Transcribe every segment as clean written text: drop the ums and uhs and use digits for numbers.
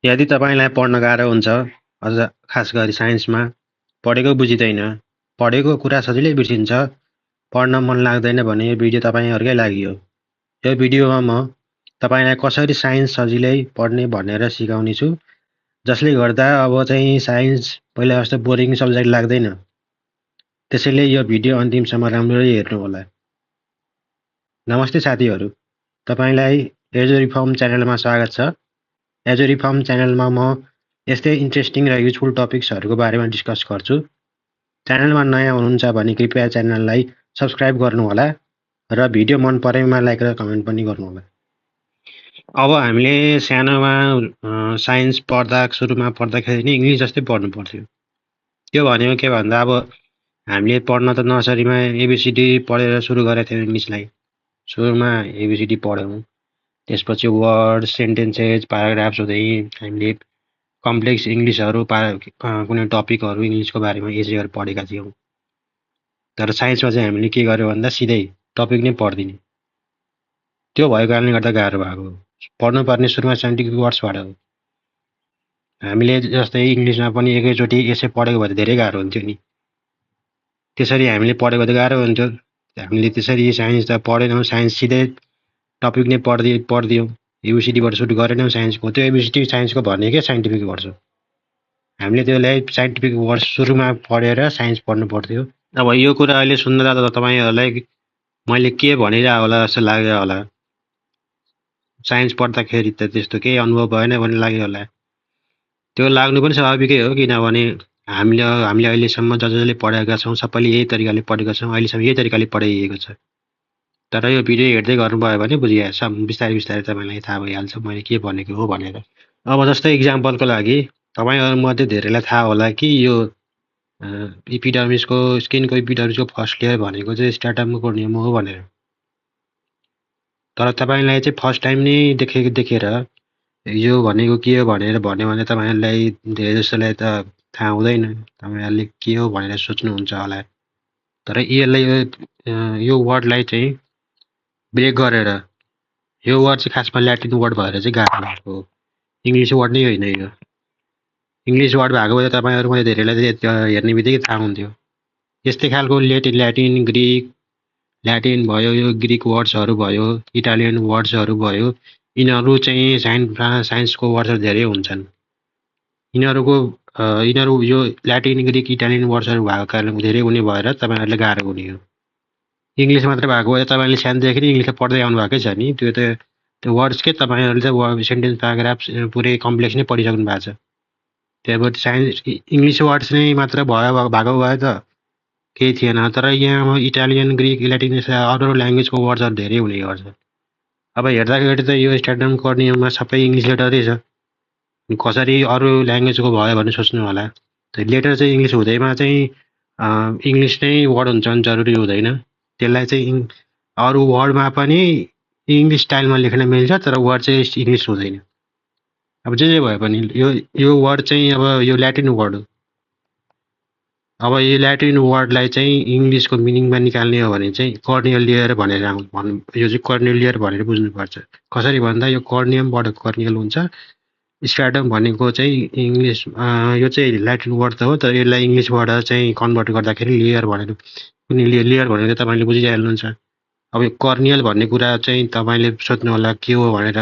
यदि तपाईँलाई पढ्न गाह्रो हुन्छ, अझ खास गरी साइन्समा, पढेको बुझिँदैन, पढेको कुरा सजिलै बिर्सिन्छ, पढ्न मन लाग्दैन भने यो भिडियो तपाईँहरूकै लागि हो। यो भिडियोमा म तपाईँलाई कसरी साइन्स सजिलै पढ्ने भनेर सिकाउनेछु, जसले गर्दा अब चाहिँ साइन्स पहिला जस्तो बोरिङ सब्जेक्ट लाग्दैन। त्यसैले यो भिडियो अन्तिमसम्म राम्ररी हेर्नुहोला। नमस्ते साथीहरू, तपाईँलाई एजुरिफर्म च्यानलमा स्वागत छ। एजुरिफर्म च्यानलमा म यस्तै इन्ट्रेस्टिङ र युजफुल टपिक्सहरूको बारेमा डिस्कस गर्छु। च्यानलमा नयाँ हुनुहुन्छ भने कृपया च्यानललाई सब्सक्राइब गर्नुहोला र भिडियो मन परेमा लाइक र कमेन्ट पनि गर्नुहोला। अब हामीले सानोमा साइन्स सुरुमा पढ्दाखेरि नै इङ्ग्लिस जस्तै पढ्नु पर्थ्यो। त्यो भनेको के भन्दा अब हामीले पढ्न त नर्सरीमा एबिसिडी पढेर सुरु गरेको थियौँ इङ्ग्लिसलाई। सुरुमा एबिसिडी पढ्यौँ, त्यसपछि वर्ड, सेन्टेन्सेस, प्याराग्राफ्स हुँदै हामीले कम्प्लेक्स इङ्ग्लिसहरू कुनै टपिकहरू इङ्ग्लिसको बारेमा यसै गरेर पढेका थियौँ। तर साइन्समा चाहिँ हामीले के गर्यो भन्दा सिधै टपिक नै पढिदिने। त्यो भएको कारणले गर्दा गाह्रो भएको हो। पढ्नुपर्ने सुरुमा साइन्टिफिक वर्ड्सबाट हो। हामीले जस्तै इङ्ग्लिसमा पनि एकैचोटि यसै पढेको भए धेरै गाह्रो हुन्थ्यो नि। त्यसरी हामीले पढेको त गाह्रो हुन्थ्यो। हामीले त्यसरी साइन्स त पढेनौँ, साइन्स सिधै टपिक नै पढिदियौँ। एबिसिडीबाट सुरु गरेनौँ साइन्सको। त्यो एबिसिडी साइन्सको भनेकै साइन्टिफिक वर्ड्स हो। हामीले त्यसलाई साइन्टिफिक वर्ड्स सुरुमा पढेर साइन्स पढ्नु पर्थ्यो। अब यो कुरा अहिले सुन्दा त तपाईँहरूलाई मैले के भनिरहेको होला जस्तो लाग्यो होला। साइन्स पढ्दाखेरि त त्यस्तो केही अनुभव भएन भन्ने लाग्यो होला। त्यो लाग्नु पनि स्वाभाविकै हो, किनभने हामीले अहिलेसम्म जसले पढेका छौँ सबैले यही तरिकाले पढेका छौँ, अहिलेसम्म यही तरिकाले पढाइएको छ। तर यो भिडियो हेर्दै गर्नुभयो भने बुझिहाल्छ, बिस्तारै बिस्तारै तपाईँलाई थाहा भइहाल्छ मैले के भनेको हो भनेर। अब जस्तै इक्जाम्पलको लागि तपाईँहरूमध्ये धेरैलाई थाहा होला कि यो स्किनको इपिडर्मिसको फर्स्ट लेयर भनेको चाहिँ स्ट्राटम कोर्नियम हो भनेर। तर तपाईँलाई चाहिँ फर्स्ट टाइम नै देखेर यो भनेको के हो भनेर भन्यो भने तपाईँहरूलाई धेरै जस्तोलाई त थाहा हुँदैन, तपाईँहरूले के हो भनेर सोच्नुहुन्छ होला। तर यो वर्डलाई चाहिँ ब्रेक गरेर, यो वर्ड चाहिँ खासमा ल्याटिन वर्ड भएर चाहिँ गाह्रो भएको हो, इङ्ग्लिस वर्ड नै होइन। यो इङ्ग्लिस वर्ड भएको भए तपाईँहरूमध्ये धेरैलाई हेर्ने बित्तिकै थाहा हुन्थ्यो। यस्तै खालको ल्याटिन, ग्रिक, ल्याटिन भयो, यो ग्रिक वर्ड्सहरू भयो, इटालियन वर्ड्सहरू भयो, यिनीहरू चाहिँ साइन्सको वर्ड्सहरू धेरै हुन्छन्। यिनीहरू यो ल्याटिन, ग्रिक, इटालियन वर्ड्सहरू भएको कारण धेरै हुने भएर तपाईँहरूले गाह्रो हुने हो। इङ्ग्लिस मात्रै भएको भए तपाईँले सानोदेखि नै इङ्ग्लिस पढ्दै आउनु भएकै छ नि। त्यो वर्ड्सकै तपाईँहरूले त सेन्टेन्स, प्याराग्राफ पुरै कम्प्लेक्स नै पढिसक्नु भएको छ। त्यही भएर साइन्स इङ्ग्लिस वर्ड्स नै मात्र भएको भए त केही थिएन। तर यहाँ इटालियन, ग्रिक, ल्याटिन अरू ल्याङ्ग्वेजको वर्ड्सहरू धेरै हुने गर्छ। अब हेर्दाखेरि त यो स्ट्राटम कोर्नियममा सबै इङ्ग्लिस लेटरै छ। कसरी अरू ल्याङ्ग्वेजको भयो भने सोच्नु होला। लेटर चाहिँ इङ्ग्लिस हुँदैमा चाहिँ इङ्ग्लिस नै वर्ड हुन्छ भने जरुरी हुँदैन। त्यसलाई चाहिँ अरू वर्डमा पनि इङ्ग्लिस स्टाइलमा लेख्न मिल्छ, तर वर्ड चाहिँ इङ्ग्लिस हुँदैन। अब जे भए पनि यो वर्ड चाहिँ अब यो ल्याटिन वर्ड हो। अब यो ल्याटिन वर्डलाई चाहिँ इङ्ग्लिसको मिनिङमा निकाल्ने हो भने चाहिँ कर्नियल लेयर भनेर यो चाहिँ कर्नियल लेयर भनेर बुझ्नुपर्छ। कसरी भन्दा यो कर्नियमबाट कर्नियल हुन्छ। स्ट्राटम भनेको चाहिँ इङ्ग्लिस, यो चाहिँ ल्याटिन वर्ड त हो, तर यसलाई इङ्ग्लिसबाट चाहिँ कन्भर्ट गर्दाखेरि लेयर भनेर, कुनै लेयर भनेर तपाईँले बुझिहाल्नुहुन्छ। अब यो कर्नियल भन्ने कुरा चाहिँ तपाईँले सोध्नु होला के हो भनेर।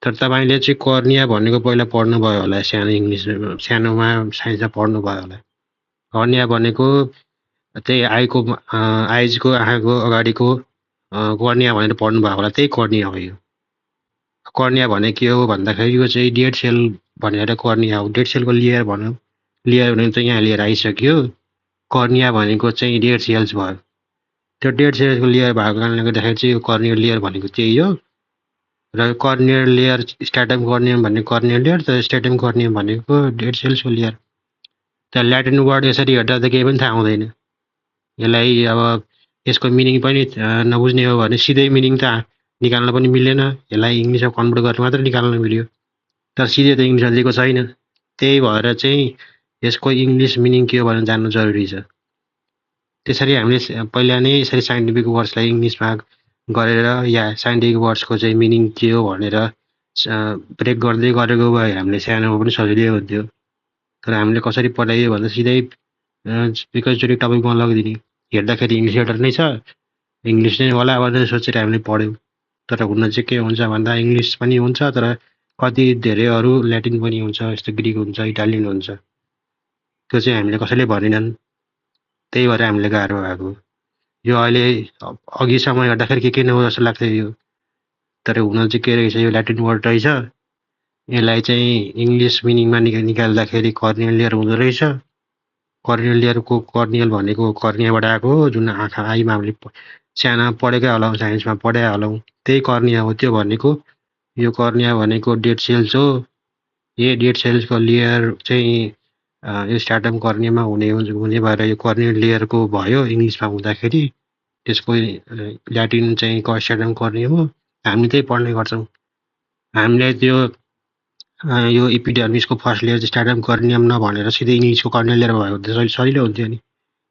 तर तपाईँले चाहिँ कर्निया भनेको पहिला पढ्नुभयो होला, सानोमा साइन्समा पढ्नुभयो होला। कर्निया भनेको त्यही आइजको आँखाको अगाडिको कर्निया भनेर पढ्नुभयो होला, त्यही कर्निया हो। यो कर्निया भने के हो भन्दाखेरि यो चाहिँ डेड सेल भनेर कर्निया हो। डेड सेलको लेयर भनौँ, लेयर भने त यहाँ लिएर आइसक्यो। कर्निया भनेको चाहिँ डेड सेल्स भयो। त्यो डेड सेल्सको लेयर भएको कारणले गर्दाखेरि चाहिँ यो कर्नियल लेयर भनेको त्यही हो। र कर्नियल लेयर स्ट्राटम कोर्नियम भन्ने कर्नियल लेयर, तर स्ट्राटम कोर्नियम भनेको डेड सेल्सको लेयर। त्यहाँ ल्याटिन वर्ड यसरी हेर्दा त केही पनि थाहा हुँदैन। यसलाई अब यसको मिनिङ पनि नबुझ्ने हो भने सिधै मिनिङ त निकाल्न पनि मिलेन। यसलाई इङ्ग्लिसमा कन्भर्ट गरेर मात्र निकाल्न मिल्यो, तर सिधै त इङ्ग्लिसमा दिएको छैन। त्यही भएर चाहिँ यसको इङ्ग्लिस मिनिङ के हो भनेर जान्नु जरुरी छ। त्यसरी हामीले पहिला नै यसरी साइन्टिफिक वर्ड्सलाई इङ्ग्लिसमा गरेर या साइन्टिफिक वर्ड्सको चाहिँ मिनिङ के हो भनेर ब्रेक गर्दै गरेको भए हामीले सानोमा पनि सजिलै हुन्थ्यो। तर हामीले कसरी पढाइयो भन्दा सिधै एकैचोटि टपिकमा लगिदिने। हेर्दाखेरि इङ्ग्लिस लेटर नै छ, इङ्ग्लिस नै होला भनेर सोचेर हामीले पढ्यौँ। तर हुन चाहिँ के हुन्छ भन्दा इङ्ग्लिस पनि हुन्छ, तर कति धेरै अरू ल्याटिन पनि हुन्छ, यस्तो ग्रिक हुन्छ, इटालियन हुन्छ। त्यो चाहिँ हामीले कसैले भनेनन्, त्यही भएर हामीले गाह्रो भएको। यो अहिले अघिसम्म हेर्दाखेरि के नै हो जस्तो लाग्थ्यो यो, तर हुन चाहिँ के रहेछ, यो ल्याटिन वर्ड रहेछ। यसलाई चाहिँ इङ्ग्लिस मिनिङमा निकाल्दाखेरि कर्नियल हुँदो रहेछ। कर्नियलको कर्नियल भनेको कर्नियाबाट आएको हो, जुन आँखा आइमा हामीले साना पढेकै होलाौँ, साइन्समा पढाइ होलाौँ, त्यही कर्निया हो। त्यो भनेको यो कर्निया भनेको डेड सेल्स हो। यही डेड सेल्सको लेयर चाहिँ यो स्ट्याटम कर्नियामा हुने भएर यो कर्नियल लेयरको भयो इङ्ग्लिसमा हुँदाखेरि। त्यसको ल्याटिन चाहिँ स्ट्याटम कर्निया हो। हामी त्यही पढ्ने गर्छौँ। हामीले त्यो यो इपिडर्मिसको फर्स्ट लेयर चाहिँ स्ट्याटम कर्नियम नभनेर सिधै इङ्ग्लिसको कर्नियल लेयर भयो भने सजिलो हुन्थ्यो नि।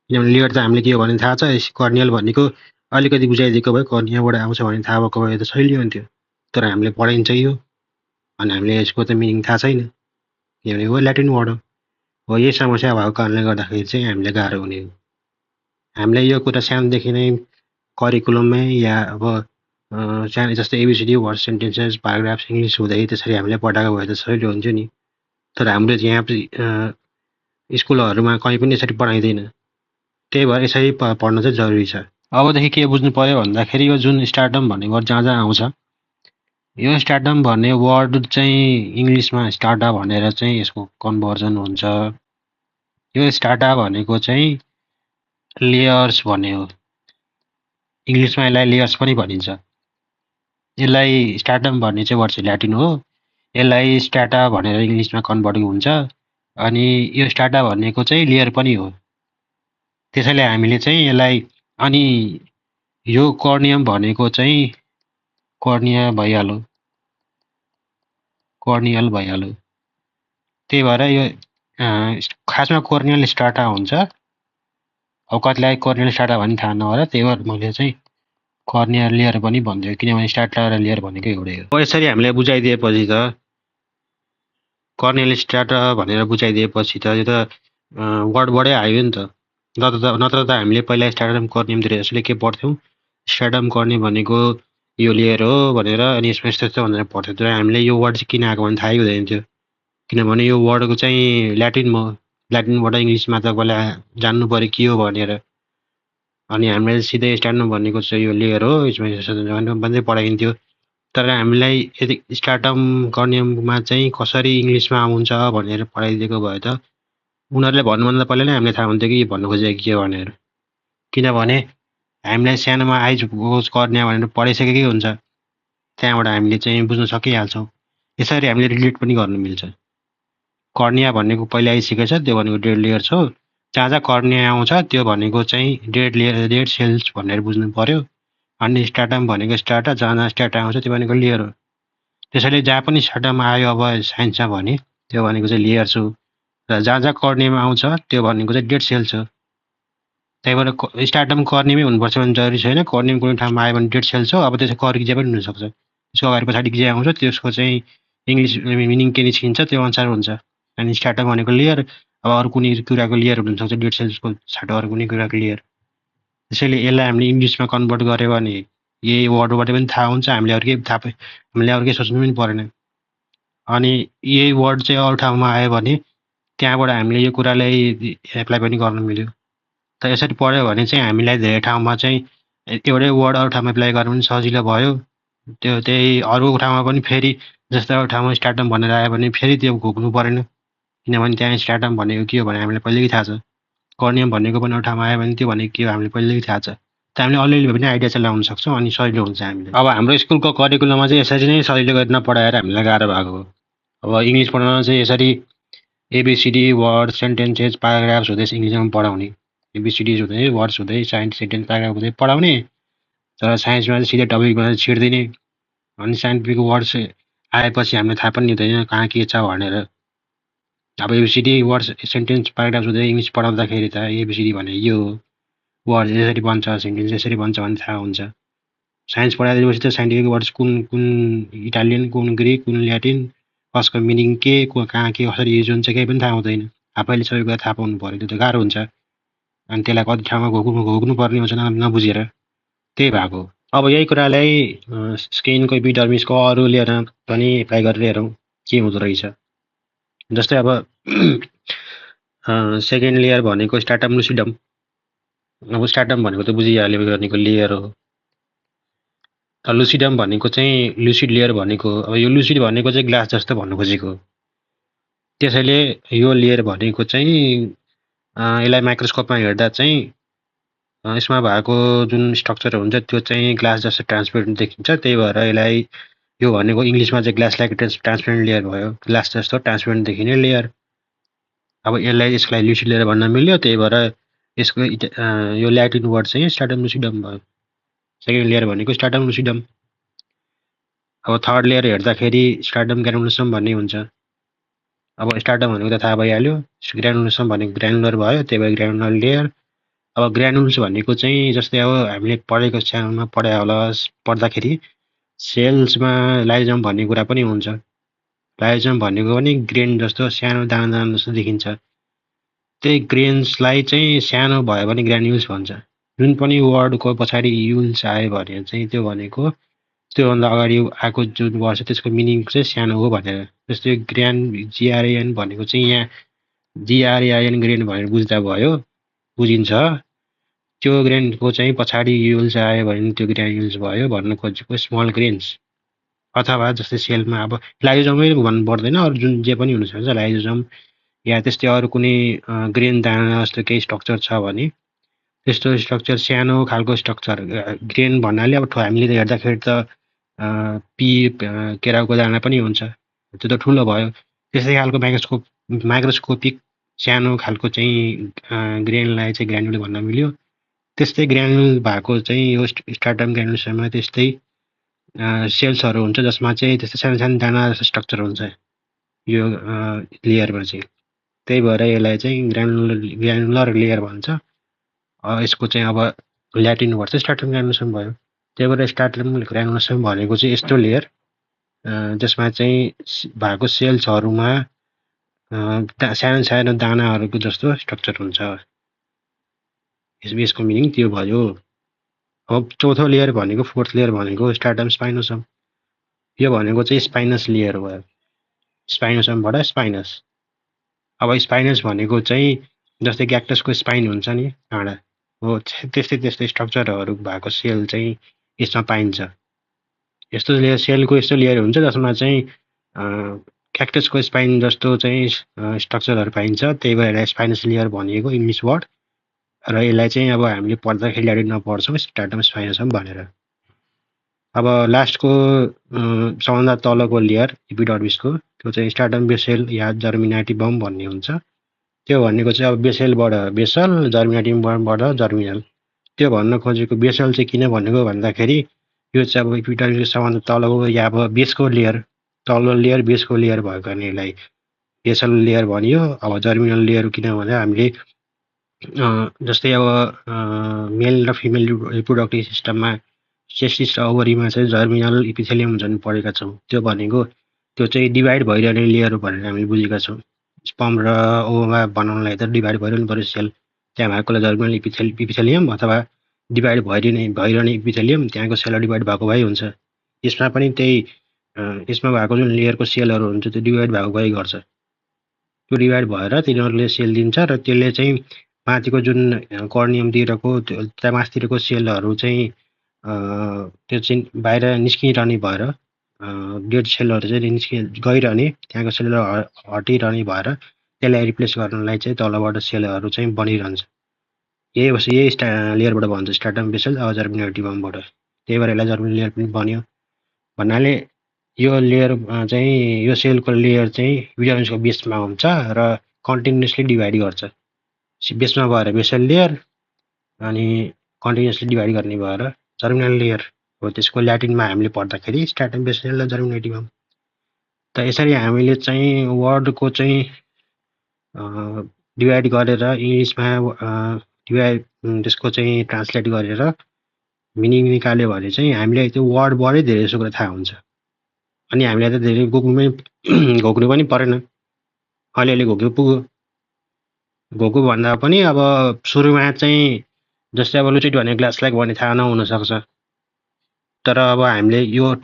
किनभने लेयर त हामीले के हो भने थाहा छ, कर्नियल भनेको अलिकति बुझाइदिएको भए कर्नियाबाट आउँछ भने थाहा भएको भए त सजिलो हुन्थ्यो। तर हामीले पढाइन्छ यो, अनि हामीले यसको त मिनिङ थाहा छैन, किनभने हो ल्याटिन वर्ड हो। यही समस्या भएको कारणले गर्दाखेरि चाहिँ हामीले गाह्रो हुने हो। हामीले यो कुरा सानोदेखि नै करिकुलममै या अब सानो जस्तै एबिसिडी, वर्ड, सेन्टेन्सेस, प्याराग्राफ्स इङ्ग्लिस हुँदै त्यसरी हामीले पढाएको भए त सजिलो हुन्थ्यो नि। तर हाम्रो यहाँ स्कुलहरूमा कहीँ पनि यसरी पढाइँदैन। त्यही भएर यसरी पढ्न चाहिँ जरुरी छ। अबदेखि के बुझ्नु पर्यो भन्दाखेरि यो जुन स्टार्टम भन्ने वर्ड जहाँ जहाँ आउँछ, यो स्टार्टम भन्ने वर्ड चाहिँ इङ्ग्लिसमा स्टार्टा भनेर चाहिँ यसको कन्भर्जन हुन्छ। यो स्टार्टा भनेको चाहिँ लेयर्स भन्ने हो। इङ्ग्लिसमा यसलाई लेयर्स पनि भनिन्छ। यसलाई स्टार्टम भन्ने चाहिँ वर्ड चाहिँ ल्याटिन हो। यसलाई स्टार्टा भनेर इङ्ग्लिसमा कन्भर्ट हुन्छ। अनि यो स्टार्टा भनेको चाहिँ लेयर पनि हो। त्यसैले हामीले चाहिँ यसलाई, अनि यो कर्नियम भनेको चाहिँ कर्निया भइहाल्यो, कर्नियल भइहाल्यो। त्यही भएर यो खासमा कर्नियल स्टार्टा हुन्छ। अब कतिलाई कर्नियल स्टार्टा भन्ने थाहा नहोला, त्यही भएर मैले चाहिँ कर्नियल लेयर पनि भनिदियो, किनभने स्टार्टा र लेयर भनेको एउटै हो। यसरी हामीले बुझाइदिएपछि त कर्नियल स्टार्टा भनेर बुझाइदिएपछि त यो त वर्डबाटै आयो नि त। नत्र त हामीले पहिला स्टार्टम कर्नियमतिर यसले के पढ्थ्यौँ, स्टार्टम कर्नियम भनेको यो लेयर हो भनेर, अनि यसमा यस्तो यस्तो भनेर पढ्थ्यो। तर हामीले यो वर्ड चाहिँ किन आएको भने थाहै हुँदैन थियो, किनभने यो वर्डको चाहिँ ल्याटिनबाट इङ्ग्लिसमा तपाईँलाई जान्नु पऱ्यो के हो भनेर। अनि हामीले सिधै स्टार्टम भनेको चाहिँ यो लेयर हो, यसमा भन्दै पढाइन्थ्यो। तर हामीलाई यदि स्टार्टम कर्नियममा चाहिँ कसरी इङ्ग्लिसमा आउँछ भनेर पढाइदिएको भए त उनीहरूले भन्नुभन्दा पहिला नै हामीले थाहा हुन्थ्यो कि भन्नु खोजेको के भनेर। किनभने हामीलाई सानोमा आइज गोज कर्निया भनेर पढाइसकेकै हुन्छ, त्यहाँबाट हामीले चाहिँ बुझ्न सकिहाल्छौँ। यसरी हामीले रिलेट पनि गर्न मिल्छ। कर्निया भनेको पहिला आइसकेको छ, त्यो भनेको डेड लेयर्स हो। जहाँ जहाँ कर्निया आउँछ त्यो भनेको चाहिँ डेड सेल्स भनेर बुझ्नु पर्यो। अनि स्टार्टम भनेको स्टार्टा, जहाँ जहाँ स्टार्टा आउँछ त्यो भनेको लेयर हो। त्यसैले जहाँ पनि स्टार्टम आयो अब साइन्समा भने त्यो भनेको चाहिँ लेयर्स हो, र जहाँ जहाँ कर्नियम आउँछ त्यो भनेको चाहिँ डेड सेल्स हो। त्यही भएर स्टार्टम कर्नियमै हुनुपर्छ भने जरुरी छैन। कर्नियम कुनै ठाउँमा आयो भने डेड सेल्स हो। अब त्यसको कर्किजे पनि हुनसक्छ, त्यसको अगाडि पछाडि जे आउँछ त्यसको चाहिँ इङ्ग्लिस मिनिङ के निस्किन्छ त्यो अनुसार हुन्छ। अनि स्टार्टम भनेको लेयर, अब अरू कुनै कुराको लेयर हुनसक्छ, डेड सेल्सको छाटो अरू कुनै कुराको लेयर। त्यसैले यसलाई हामीले इङ्ग्लिसमा कन्भर्ट गऱ्यो भने यही वर्डबाट पनि थाहा हुन्छ, हामीले अरू केही सोच्नु पनि परेन। अनि यही वर्ड चाहिँ अरू ठाउँमा आयो भने त्यहाँबाट हामीले यो कुरालाई एप्लाई पनि गर्न मिल्यो। त यसरी पढ्यो भने चाहिँ हामीलाई धेरै ठाउँमा चाहिँ एउटै वर्ड अरू ठाउँमा एप्लाई गर्नु पनि सजिलो भयो। त्यही अरू ठाउँमा पनि फेरि जस्तै अरू ठाउँमा स्टार्टम भनेर आयो भने फेरि त्यो घुक्नु परेन, किनभने त्यहाँ स्टार्टम भनेको के हो भने हामीलाई पहिल्यै थाहा छ। कर्नियम भनेको पनि अरू ठाउँमा आयो भने त्यो भनेको के हो हामीलाई पहिल्यै थाहा छ। त हामीले अलिअलि पनि आइडिया चाहिँ लगाउन सक्छौँ, अनि सजिलो हुन्छ हामीले। अब हाम्रो स्कुलको करिकुलममा चाहिँ यसरी नै सजिलो गरी नपढाएर हामीलाई गाह्रो भएको हो। अब इङ्ग्लिस पढाउन चाहिँ यसरी एबिसिडी, वर्ड, सेन्टेन्सेस, प्याराग्राफ्स हुँदै इङ्ग्लिसमा पढाउने, एबिसिडिज हुँदै वर्ड्स हुँदै सेन्टेन्स प्याराग्राफ हुँदै पढाउने। तर साइन्समा चाहिँ सिधै टपिकमा छिर्दिने, अनि साइन्टिफिक वर्ड्स आएपछि हामीलाई थाहा पनि हुँदैन कहाँ के छ भनेर। अब एबिसिडी, वर्ड्स, सेन्टेन्स, प्याराग्राफ्स हुँदै इङ्ग्लिस पढाउँदाखेरि त एबिसिडी भने यो हो, वर्ड यसरी बन्छ, सेन्टेन्स यसरी बन्छ भन्ने थाहा हुन्छ। साइन्स पढाइदिएपछि त साइन्टिफिक वर्ड्स कुन कुन इटालियन, कुन ग्रिक, कुन ल्याटिन, कसको मिनिङ के, कहाँ के कसरी युज हुन्छ केही पनि थाहा हुँदैन। आफैले सबै कुरा थाहा पाउनु पऱ्यो, त्यो त गाह्रो हुन्छ। अनि त्यसलाई कति ठाउँमा घोक्नुपर्ने हुन्छ नबुझेर, त्यही भएको। अब यही कुरालाई स्किनको एपिडर्मिसको अरू लिएर पनि एप्लाई गरेर हेरौँ के हुँदो रहेछ। जस्तै अब सेकेन्ड लेयर भनेको स्ट्राटम लुसिडम। अब स्ट्राटम भनेको त बुझिहाल्यो भनेको लेयर हो। लुसिडम भनेको चाहिँ लुसिड लेयर भनेको, अब यो लुसिड भनेको चाहिँ ग्लास जस्तो भन्नु खोजेको। त्यसैले यो लेयर भनेको चाहिँ यसलाई माइक्रोस्कोपमा हेर्दा चाहिँ यसमा भएको जुन स्ट्रक्चर हुन्छ त्यो चाहिँ ग्लास जस्तो ट्रान्सपेरेन्ट देखिन्छ। त्यही भएर यसलाई यो भनेको इङ्ग्लिसमा चाहिँ ग्लास लाइक ट्रान्सपेरेन्ट लेयर भयो, ग्लास जस्तो ट्रान्सपेरेन्ट देखिने लेयर। अब यसलाई लुसिड लेयर भन्न मिल्यो, त्यही भएर यसको यो ल्याटिन वर्ड चाहिँ स्ट्राटम लुसिडम भयो। सेकेन्ड लेयर भनेको स्ट्राटम लुसिडम। अब थर्ड लेयर हेर्दाखेरि स्ट्राटम ग्रानुलोसम भन्ने हुन्छ। अब स्ट्राटम भनेको त थाहा भइहाल्यो, ग्रानुलोसम भनेको ग्रानुलर भयो, त्यही भएर ग्रानुलर लेयर। अब ग्रानुल्स भनेको चाहिँ जस्तै अब हामीले पढेको सानोमा पढायो होला, पढ्दाखेरि सेल्समा लाइजोम भन्ने कुरा पनि हुन्छ। लाइजोम भनेको पनि ग्रेन जस्तो सानो दाना दाना जस्तो देखिन्छ। त्यही ग्रेन्सलाई चाहिँ सानो भयो भने ग्रान्युल्स भन्छ। जुन पनि वर्डको पछाडि युल्स आयो भने चाहिँ त्यो भनेको त्योभन्दा अगाडि आएको जुन वर्ड छ त्यसको मिनिङ चाहिँ सानो हो भनेर। जस्तै जिआरएन भनेको चाहिँ यहाँ जिआरएआइएन ग्रेन भनेर बुझ्दा भयो, बुझिन्छ। त्यो ग्रेनको चाहिँ पछाडि युल्स आयो भने त्यो ग्रान्युल्स भयो भन्न खोजेको स्मल ग्रेन्स। अथवा जस्तै सेलमा अब लाइजोमै भन्नु पर्दैन, अरू जुन जे पनि हुनसक्छ, लाइजोम या त्यस्तै अरू कुनै ग्रेन दाना जस्तो केही स्ट्रक्चर छ भने त्यस्तो स्ट्रक्चर सानो खालको स्ट्रक्चर ग्रेन भन्नाले अब हामीले हेर्दाखेरि त केराउको दाना पनि हुन्छ, त्यो त ठुलो भयो। त्यस्तै खालको माइक्रोस्कोपिक सानो खालको चाहिँ ग्रेनलाई चाहिँ ग्रानुल भन्न मिल्यो। त्यस्तै ग्रानुल भएको चाहिँ यो स्ट्राटम ग्रानुलोसममा त्यस्तै सेल्सहरू हुन्छ जसमा चाहिँ त्यस्तै सानो सानो दाना जस्तो स्ट्रक्चर हुन्छ यो लेयरमा चाहिँ। त्यही भएर यसलाई चाहिँ ग्रानुलर लेयर भन्छ। यसको चाहिँ अब ल्याटिन वर्ड चाहिँ स्ट्राटम ग्रानुलोसम भयो। त्यही भएर स्ट्राटम ग्रानुलोसम भनेको चाहिँ यस्तो लेयर जसमा चाहिँ भएको सेल्सहरूमा सानो सानो दानाहरूको जस्तो स्ट्रक्चर हुन्छ। यसको मिनिङ त्यो भयो। अब चौथो लेयर भनेको फोर्थ लेयर भनेको स्ट्राटम स्पाइनोसम। यो भनेको चाहिँ स्पाइनस लेयर भयो, स्पाइनोसमबाट स्पाइनस। अब स्पाइनस भनेको चाहिँ जस्तै क्याक्टसको स्पाइन हुन्छ नि काँडा हो, त्यस्तै त्यस्तै स्ट्रक्चरहरू भएको सेल चाहिँ यसमा पाइन्छ। यस्तो लेयर सेलको यस्तो लेयर हुन्छ जसमा चाहिँ क्याक्टसको स्पाइन जस्तो चाहिँ स्ट्रक्चरहरू पाइन्छ। त्यही भएर स्पाइनस लेयर भनिएको इङ्ग्लिस वर्ड, र यसलाई चाहिँ अब हामीले पढ्दाखेरि ल्याटिनमा पढ्छौँ स्ट्राटम स्पाइनोसम भनेर। अब लास्टको सबभन्दा तलको लेयर एपिडर्मिसको त्यो चाहिँ स्ट्राटम बेसल या जर्मिनाटिभम भन्ने हुन्छ। त्यो भनेको चाहिँ अब बेसलबाट बेसल, जर्मिनाटिभमबाट जर्मिनल। त्यो भन्न खोजेको बेसल चाहिँ किन भनेको भन्दाखेरि यो चाहिँ अब एपिडर्मिसको सबभन्दा तलको या अब बेसको लेयर, तल्लो लेयर बेसको लेयर भएको कारणले यसलाई बेसल लेयर भनियो। अब जर्मिनल लेयर किनभने हामीले जस्तै अब मेल र फिमेल रिप्रोडक्टिभ सिस्टममा चेस्टिस र ओभरीमा चाहिँ जर्मिनल इपिथेलियम हुन्छन् पढेका छौँ। त्यो भनेको त्यो चाहिँ डिभाइड भइरहने लेयर भनेर हामीले बुझेका छौँ। स्पर्म र ओभा बनाउनलाई त डिभाइड भइरहनु पऱ्यो सेल, त्यहाँ भएकोलाई जर्मिनल इपिथेलियम अथवा डिभाइड भइरहने इपिथेलियम, त्यहाँको सेल डिभाइड भएको भए हुन्छ। यसमा पनि त्यही यसमा भएको जुन लेयरको सेलहरू हुन्छ त्यो डिभाइड भएको भए गर्छ। त्यो डिभाइड भएर तिनीहरूले सेल दिन्छ र त्यसले चाहिँ माथिको जुन कर्नियमतिरको त्यो माथितिरको सेलहरू चाहिँ त्यो चाहिँ बाहिर निस्किरहने भएर डेड सेलहरू चाहिँ गइरहने, त्यहाँको सेलहरू हटिरहने भएर त्यसलाई रिप्लेस गर्नलाई चाहिँ तलबाट सेलहरू चाहिँ बनिरहन्छ। यही लेयरबाट भन्छ स्ट्राटम बेसल अब जर्मिनाटिभमबाट। त्यही भएर यसलाई जर्मिनल लेयर पनि बन्यो भन्नाले यो लेयर चाहिँ यो सेलको लेयर चाहिँ एपिडर्मिसको बेसमा हुन्छ र कन्टिन्युसली डिभाइड गर्छ। बेसमा भएर बेसल लेयर अनि कन्टिन्युसली डिभाइड गर्ने भएर जर्मिनल लेयर हो। त्यसको ल्याटिनमा हामीले पढ्दाखेरि स्ट्राटम बेसल र जर्मिनाटिभम। त यसरी हामीले चाहिँ वर्डको चाहिँ डिभाइड गरेर इङ्ग्लिसमा त्यसको चाहिँ ट्रान्सलेट गरेर मिनिङ निकाल्यो भने चाहिँ हामीलाई त्यो वर्डबाटै धेरै जसो कुरा थाहा हुन्छ। अनि हामीलाई त धेरै घोक्नु पनि परेन। अलिअलि घोक्यो पुग्यो। घोक्यो भन्दा पनि अब सुरुमा चाहिँ जस्तै अब लुचिड भन्ने ग्लासलाई भन्ने थाहा नहुनसक्छ। तर अब हामीले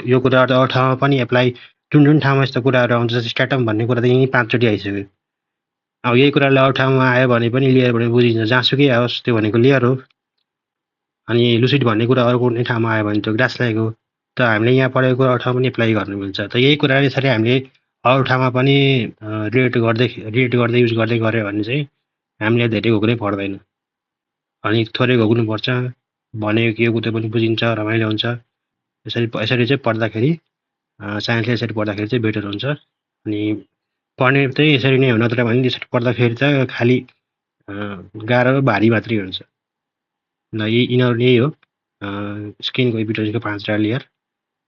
यो कुराहरू अरू ठाउँमा पनि एप्लाई जुन ठाउँमा यस्तो कुराहरू आउँछ जस्तै स्ट्याटम भन्ने कुरा त यहीँ 5 चोटि आइसक्यो। अब यही कुरालाई अरू ठाउँमा आयो भने पनि लेयर भने बुझिन्छ, जहाँसुकै आओस् त्यो भनेको लेयर हो। अनि लुसिड भन्ने कुरा अरू कुनै ठाउँमा आयो भने त्यो ग्लासलाइक हो। त हामीले यहाँ पढेको कुरा अरू ठाउँमा पनि एप्लाई गर्नु मिल्छ। त यही कुराले यसरी हामीले अरू ठाउँमा पनि रिलेट गर्दै युज गर्दै गऱ्यो भने चाहिँ हामीले धेरै घोक्नै पर्दैन। अनि थोरै घोक्नुपर्छ, भनेको के हो त्यो पनि बुझिन्छ, रमाइलो हुन्छ। यसरी चाहिँ पढ्दाखेरि साइन्सले यसरी पढ्दाखेरि चाहिँ बेटर हुन्छ। अनि पढ्ने चाहिँ यसरी नै हो, नत्र भने त्यसरी पढ्दाखेरि त खालि गाह्रो भारी मात्रै हुन्छ। ल यिनीहरू यही हो स्किनको एपिटोजको 5वटा लेयर।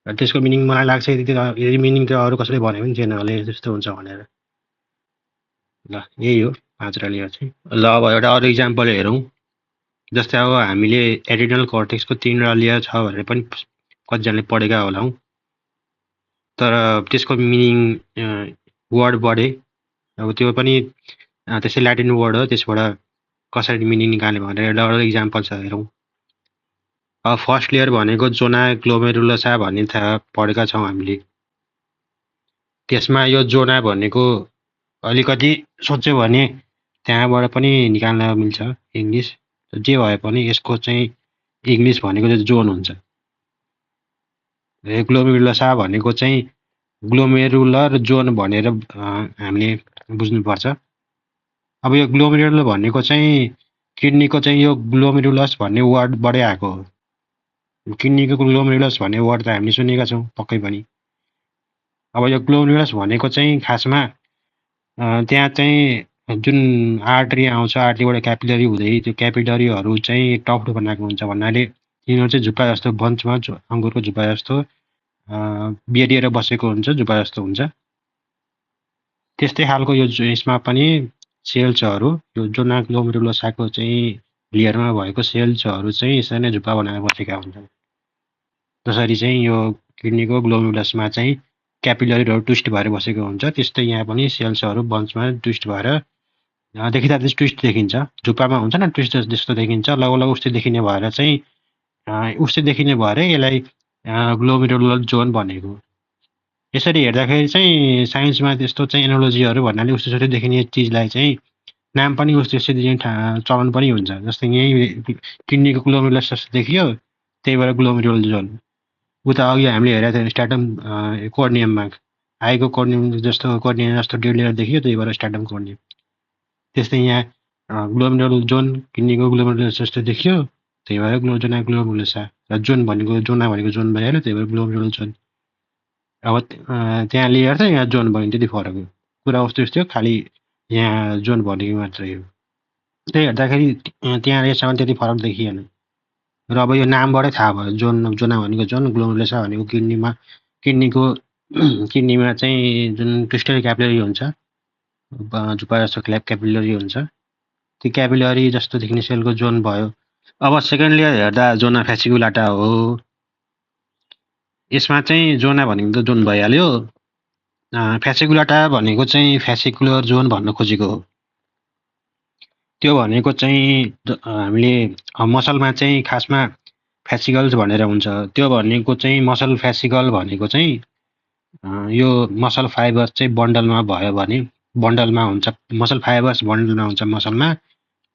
र त्यसको मिनिङ मलाई लाग्छ यदि मिनिङ त अरू कसैले भने पनि थिएन होला जस्तो हुन्छ भनेर। ल यही हो 5वटा लेयर चाहिँ। ल अब एउटा अरू इक्जाम्पल हेरौँ। जस्तै अब हामीले एडिनल कर्टेक्सको 3वटा लेयर छ भनेर पनि कतिजनाले पढेका होलाौँ। तर त्यसको मिनिङ वर्डबाटै अब त्यो पनि त्यसै ल्याटिन वर्ड हो, त्यसबाट कसरी मिनिङ निकाल्यो भनेर एउटा अरू इक्जाम्पल छ हेरौँ। अब फर्स्ट लेयर भनेको जोना ग्लोमेरुलसा भन्ने थाहा पढेका छौँ हामीले। त्यसमा यो जोना भनेको अलिकति सोच्यो भने त्यहाँबाट पनि निकाल्न मिल्छ इङ्ग्लिस। जे भए पनि यसको चाहिँ इङ्ग्लिस भनेको चाहिँ जोन हुन्छ। ग्लोमेरुलसा भनेको चाहिँ ग्लोमेरुलर जोन भनेर हामीले बुझ्नुपर्छ। अब यो ग्लोमेरुलर भनेको चाहिँ किडनीको चाहिँ यो ग्लोमेरुलस भन्ने वर्डबाटै आएको हो। किडनीको ग्लोमेरुलस भन्ने वर्ड त हामीले सुनेका छौँ पक्कै पनि। अब यो ग्लोमेरुलस भनेको चाहिँ खासमा त्यहाँ चाहिँ जुन आर्टरी आउँछ, आर्टरीबाट क्यापिलरी हुँदै त्यो क्यापिलरीहरू चाहिँ टफ्ट बनाएको हुन्छ भन्नाले यिनीहरू चाहिँ झुप्पा जस्तो बन्चमा अङ्गुरको झुप्पा जस्तो बेरिएर बसेको हुन्छ, झुप्पा जस्तो हुन्छ। त्यस्तै खालको यो यसमा पनि सेल्सहरू यो जोना ग्लोमेरुलसाको चाहिँ लेयरमा भएको सेल्सहरू चाहिँ यसरी नै झुप्पा बनाएर बसेका हुन्छन्। जसरी चाहिँ यो किडनीको ग्लोमेरुलसमा चाहिँ क्यापिलरीहरू ट्विस्ट भएर बसेको हुन्छ, त्यस्तै यहाँ पनि सेल्सहरू बन्चमा ट्विस्ट भएर देखिँदा चाहिँ ट्विस्ट देखिन्छ, झुप्पामा हुन्छ न ट्विस्ट जस्तो देखिन्छ। लगभग उस्तै देखिने भएर चाहिँ उस्तै देखिने भएर यसलाई ग्लोमेरुलर जोन भनेको। यसरी हेर्दाखेरि चाहिँ साइन्समा त्यस्तो चाहिँ एनोलोजीहरू भन्नाले उस्तै देखिने चिजलाई चाहिँ नाम पनि उस्तै दिने चलन पनि हुन्छ। जस्तै यहीँ किडनीको ग्लोमेरुलस जस्तो देखियो, त्यही भएर ग्लोमेरुलर जोन। उता अघि हामीले हेरेको थियौँ स्ट्याटम कोर्नियममा आएको कोर्नियम जस्तो डेड लेयर देखियो, त्यही भएर स्ट्याटम कोर्नियम। त्यस्तै यहाँ ग्लोमेरुलर जोन किडनीको ग्लोमेरुलस जस्तो देखियो, त्यही भएर जोना ग्लोमेरुलसा। र जोन भनेको जोना भनेको जोन भइहाल्यो, त्यही भएर ग्लोमेरुलर जोन। अब त्यहाँ लेयर छ, यहाँ जोन भन्यो, त्यति फरक हो। कुरा उस्तै हो, खालि यहाँ जोन भनेको मात्रै हो। त्यही हेर्दाखेरि त्यहाँ यसमा त्यति फरक देखिएन। र अब यो नामबाटै थाहा भयो, जोना भनेको जोन, ग्लोमेरुलसा भनेको किडनीमा चाहिँ जुन ट्विस्टेड क्यापिलरी हुन्छ, झुप्पा जस्तो क्यापिलरी हुन्छ, त्यो क्यापिलरी जस्तो देखिने सेलको जोन भयो। अब सेकेन्ड लेयर हेर्दा जोना फ्यासिकुलाटा हो। यसमा चाहिँ जोना भनेको त जोन भइहाल्यो, फ्यासिकुलाटा भनेको चाहिँ फ्यासिकुलर जोन भन्न खोजेको हो। त्यो भनेको चाहिँ हामीले मसलमा चाहिँ खासमा फ्यासिकल्स भनेर हुन्छ। त्यो भनेको चाहिँ मसल फ्यासिकल भनेको चाहिँ यो मसल फाइबर चाहिँ बन्डलमा भयो भने बन्डलमा हुन्छ, मसल फाइबर्स बन्डलमा हुन्छ मसलमा,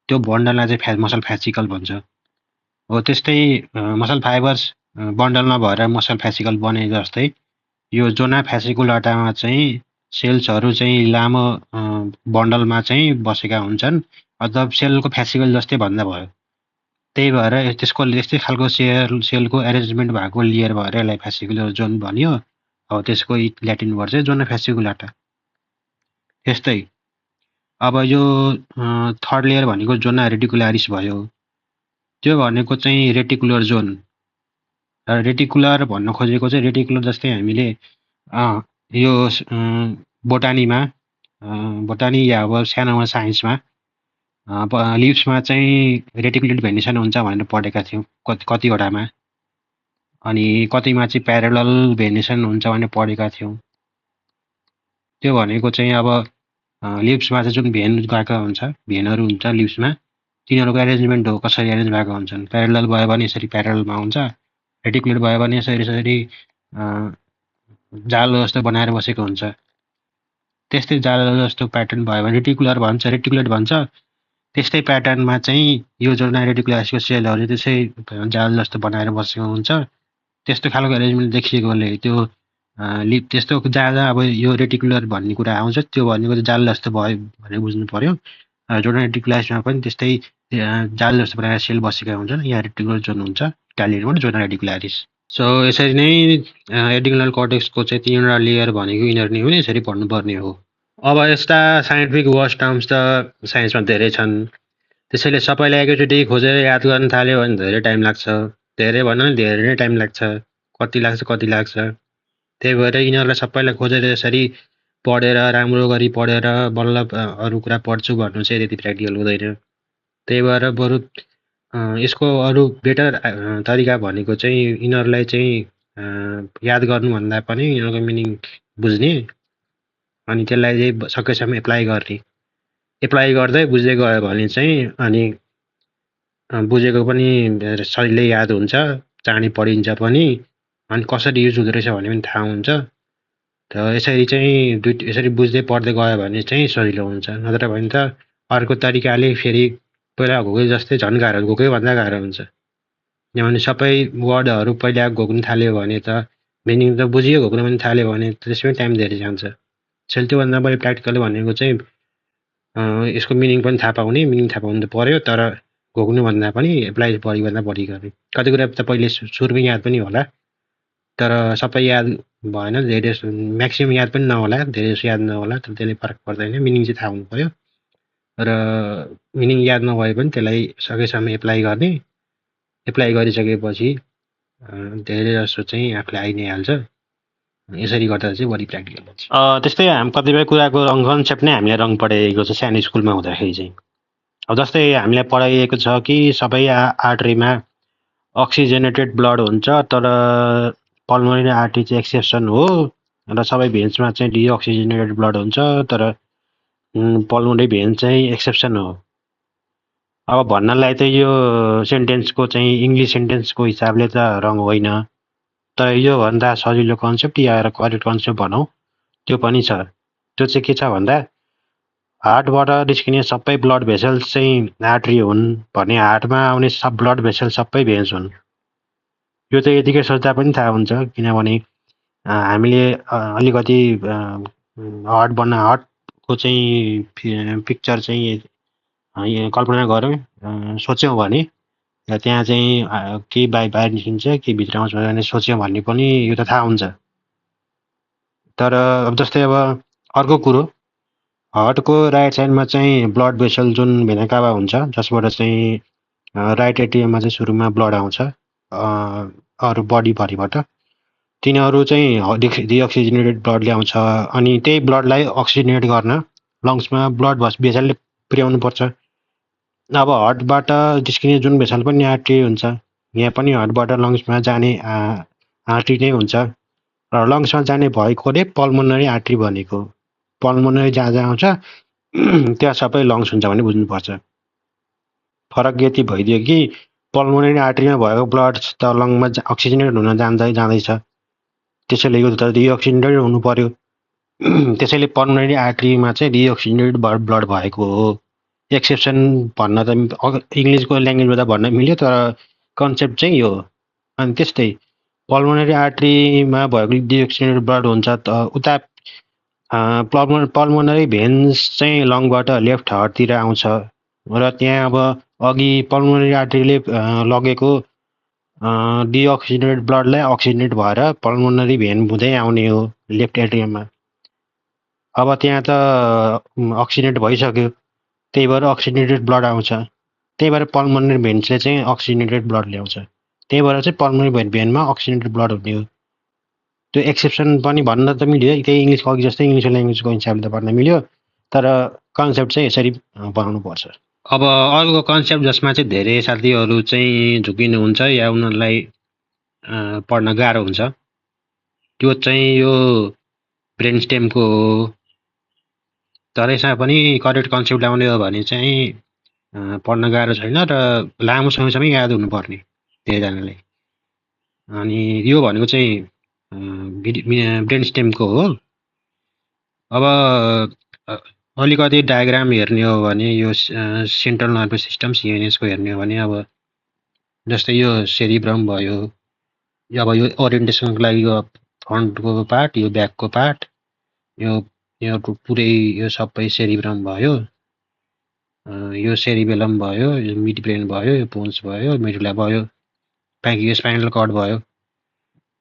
त्यो बन्डललाई चाहिँ मसल फ्यासिकल भन्छ। हो त्यस्तै मसल फाइबर्स बन्डलमा भएर मसल फ्यासिकल बने जस्तै यो जोना फ्यासिकुलाटामा चाहिँ सेल्सहरू चाहिँ लामो बन्डलमा चाहिँ बसेका हुन्छन्, अथवा सेलको फ्यासिकल जस्तै भन्दा भयो। त्यही भएर त्यसको यस्तै खालको सेलको एरेन्जमेन्ट भएको लेयर भएर यसलाई फ्यासिकुलर जोन भनियो। अब त्यसको ल्याटिन वर्ड चाहिँ जोना फ्यासिकुलाटा। त्यस्तै अब यो थर्ड लेयर भनेको जोना रेटिकुलारिस भयो। त्यो भनेको चाहिँ रेटिकुलर जोन। रेटिकुलर भन्न खोजेको चाहिँ रेटिकुलर जस्तै हामीले यो बोटानी या अब सानोमा साइन्समा लिप्समा चाहिँ रेटिकुलेट भेनिसन हुन्छ भनेर पढेका थियौँ कतिवटामा। अनि कतिमा चाहिँ प्यारलल भेनेसन हुन्छ भने पढेका थियौँ। त्यो भनेको चाहिँ अब लिप्समा चाहिँ जुन भेन गएका हुन्छ, भेनहरू हुन्छ लिप्समा, तिनीहरूको एरेन्जमेन्ट हो कसरी एरेन्ज भएको हुन्छन्। प्यारलल भयो भने यसरी प्यारललमा हुन्छ, रेटिकुलेट भयो भने यसरी जाल जस्तो बनाएर बसेको हुन्छ। त्यस्तै जाल जस्तो प्याटर्न भयो भने रेटिकुलेट भन्छ। त्यस्तै प्याटर्नमा चाहिँ यो जुन रेटिकुलसको सेलहरू त्यसै जाल जस्तो बनाएर बसेको हुन्छ। त्यस्तो खालको एरेन्जमेन्ट देखिएकोले त्यो त्यस्तो जहाँ अब यो रेटिकुलर भन्ने कुरा आउँछ त्यो भनेको चाहिँ जाल जस्तो भयो भनेर बुझ्नु पर्यो। जोर्डन रेटिकुलसमा पनि त्यस्तै जाल जस्तो बनाएर सेल बसेका हुन्छन्। यहाँ रेटिकुलर जोन हुन्छ इटालियनमा जोर्डन रेटिकुलारिस। सो यसरी नै एडिकुलर कर्टेक्सको चाहिँ 3वटा लेयर भनेको यिनीहरू नै हो, यसरी पढ्नुपर्ने हो। अब यस्ता साइन्टिफिक वर्ड टर्म्स त साइन्समा धेरै छन्, त्यसैले सबैलाई एकैचोटि खोजेर याद गर्न थाल्यो भने धेरै टाइम लाग्छ। धेरै भन्दा पनि धेरै नै टाइम लाग्छ, कति लाग्छ। त्यही भएर यिनीहरूलाई सबैलाई खोजेर यसरी पढेर राम्रो गरी पढेर बल्ल अरू कुरा पढ्छु भन्नु चाहिँ त्यति प्र्याक्टिकल हुँदैन। त्यही भएर बरु यसको अरू बेटर तरिका भनेको चाहिँ यिनीहरूलाई चाहिँ याद गर्नुभन्दा पनि यिनीहरूको मिनिङ बुझ्ने अनि त्यसलाई चाहिँ सकेसम्म एप्लाई गर्ने। एप्लाई गर्दै बुझ्दै गयो भने चाहिँ अनि बुझेको पनि सजिलै याद हुन्छ, चाँडै पढिन्छ पनि, अनि कसरी युज हुँदो रहेछ भन्ने पनि थाहा हुन्छ। त यसरी चाहिँ यसरी बुझ्दै पढ्दै गयो भने चाहिँ सजिलो हुन्छ। नत्र भने त अर्को तरिकाले फेरि पहिला गएको जस्तै झन् गाह्रो, गएकै भन्दा गाह्रो हुन्छ। किनभने सबै वर्डहरू पहिला घोक्नु थाल्यो भने त मिनिङ त बुझियो, घोक्नु पनि थाल्यो भने त्यसमै टाइम धेरै जान्छ। त्यसैले त्योभन्दा बढी प्र्याक्टिकल भनेको चाहिँ यसको मिनिङ पनि थाहा पाउनु त पर्यो, तर घोक्नुभन्दा पनि एप्लाई बढीभन्दा बढी गर्ने। कति कुरा त पहिले सुरुमै याद पनि होला, तर सबै याद भएन, धेरै म्याक्सिमम् याद पनि नहोला, धेरै जसो याद नहोला, तर त्यसले फरक पर्दैन। मिनिङ चाहिँ थाहा हुनु पर्यो र मिनिङ याद नभए पनि त्यसलाई सकेसम्म एप्लाई गर्ने। एप्लाई गरिसकेपछि धेरै जसो चाहिँ आफूलाई आइ नै हाल्छ। यसरी गर्दा चाहिँ बढी प्र्याक्टिकल हुन्छ। त्यस्तै कतिपय कुराको कन्सेप्ट नै हामीले रङ पढाइएको छ सानो स्कुलमा हुँदाखेरि चाहिँ। अब जस्तै हामीलाई पढाइएको छ कि सबै आर्टरीमा अक्सिजनेटेड ब्लड हुन्छ, तर पल्मोनरी आर्टरी चाहिँ एक्सेप्सन हो, र सबै भेन्समा चाहिँ डिअक्सिजनेटेड ब्लड हुन्छ, तर पल्मोनरी भेन्स चाहिँ एक्सेप्सन हो। अब भन्नलाई त यो सेन्टेन्सको चाहिँ इङ्ग्लिस सेन्टेन्सको हिसाबले त रङ होइन, तर योभन्दा सजिलो कन्सेप्ट या करेक्ट कन्सेप्ट भनौँ त्यो पनि छ। त्यो चाहिँ के छ भन्दा हार्टबाट निस्किने सबै ब्लड भेसल्स चाहिँ आर्टरी हुन् भने हार्टमा आउने सब ब्लड भेसल सबै भेन्स हुन्। यो चाहिँ यतिकै सोच्दा पनि थाहा हुन्छ, किनभने हामीले अलिकति हार्टको चाहिँ पिक्चर चाहिँ कल्पना गऱ्यौँ, सोच्यौँ भने त्यहाँ चाहिँ के बाहिर निस्किन्छ के भित्र आउँछ भने सोच्यौँ भन्ने पनि यो त थाहा हुन्छ। तर अब जस्तै अब अर्को कुरो, हार्टको राइट साइडमा चाहिँ ब्लड भेसल जुन भेना काभा हुन्छ, जसबाट चाहिँ राइट एट्रियममा चाहिँ सुरुमा ब्लड आउँछ अरू बडीभरिबाट, तिनीहरू चाहिँ डिअक्सिजनेटेड ब्लड ल्याउँछ। अनि त्यही ब्लडलाई अक्सिजनेट गर्न लङ्समा ब्लड भेसलले पुर्याउनुपर्छ। अब हार्टबाट निस्किने जुन भेसल पनि आर्टरी हुन्छ, यहाँ पनि हार्टबाट लङ्समा जाने आर्टरी नै हुन्छ, र लङ्समा जाने भएकोले पल्मोनरी आर्टरी भनेको। पल्मोनरी जहाँ आउँछ त्यहाँ सबै लङ्स हुन्छ भने बुझ्नुपर्छ। फरक यति भइदियो कि पल्मोनरी आर्टरीमा भएको ब्लड त लङमा अक्सिजनेट हुन जाँदैछ, त्यसैले यो त डिअक्सिजनेटेड हुनु पर्यो। त्यसैले पल्मोनरी आर्टरीमा चाहिँ डिअक्सिजनेटेड ब्लड भएको हो। एक्सेप्सन भन्न त इङ्ग्लिसको ल्याङ्ग्वेजमा त भन्न मिल्यो, तर कन्सेप्ट चाहिँ यो हो। अनि त्यस्तै पल्मोनरी आर्टरीमा भएको डिअक्सिजनेटेड ब्लड हुन्छ, त उता पल्मोनरी भेन्स चाहिँ लङबाट लेफ्ट हार्टतिर आउँछ, र त्यहाँ अब अघि पल्मोनरी आर्टरीले लगेको डिअक्सिजनेटेड ब्लडलाई अक्सिजनेट भएर पल्मोनरी भेन हुँदै आउने हो लेफ्ट एट्रियममा। अब त्यहाँ त अक्सिजनेट भइसक्यो, त्यही भएर अक्सिजनेटेड ब्लड आउँछ। त्यही भएर पल्मोनरी भेन्सले चाहिँ अक्सिजनेटेड ब्लड ल्याउँछ, त्यही भएर चाहिँ पल्मोनरी भेनमा अक्सिजनेटेड ब्लड हुने हो। त्यो एक्सेप्सन पनि भन्न त मिल्यो, त्यही इङ्ग्लिसको अघि जस्तै इङ्ग्लिस ल्याङ्ग्वेजको हिसाबले त भन्न मिल्यो, तर कन्सेप्ट चाहिँ यसरी बनाउनुपर्छ। अब अर्को कन्सेप्ट जसमा चाहिँ धेरै साथीहरू चाहिँ झुकिनुहुन्छ या उनीहरूलाई पढ्न गाह्रो हुन्छ। त्यो चाहिँ यो ब्रेन स्टेमको हो। तर यसमा पनि करेक्ट कन्सेप्ट ल्याउने हो भने चाहिँ पढ्न गाह्रो छैन र लामो समयसम्म याद हुनुपर्ने धेरैजनालाई। अनि यो भनेको चाहिँ ब्रेन स्टेमको हो। अब अलिकति डायग्राम हेर्ने हो भने यो सेन्ट्रल नर्भस सिस्टम सिएनएसको हेर्ने हो भने अब जस्तै यो सेरिब्रम भयो। अब यो ओरिएन्टेसनको लागि यो फ्रन्टको पार्ट, यो ब्याकको पार्ट, यो पुरै यो सबै सेरिब्रम भयो। यो सेरिबेलम भयो, यो मिड ब्रेन भयो, यो पोन्स भयो, मेडुला भयो, बाँकी यो स्पाइनल कर्ड भयो।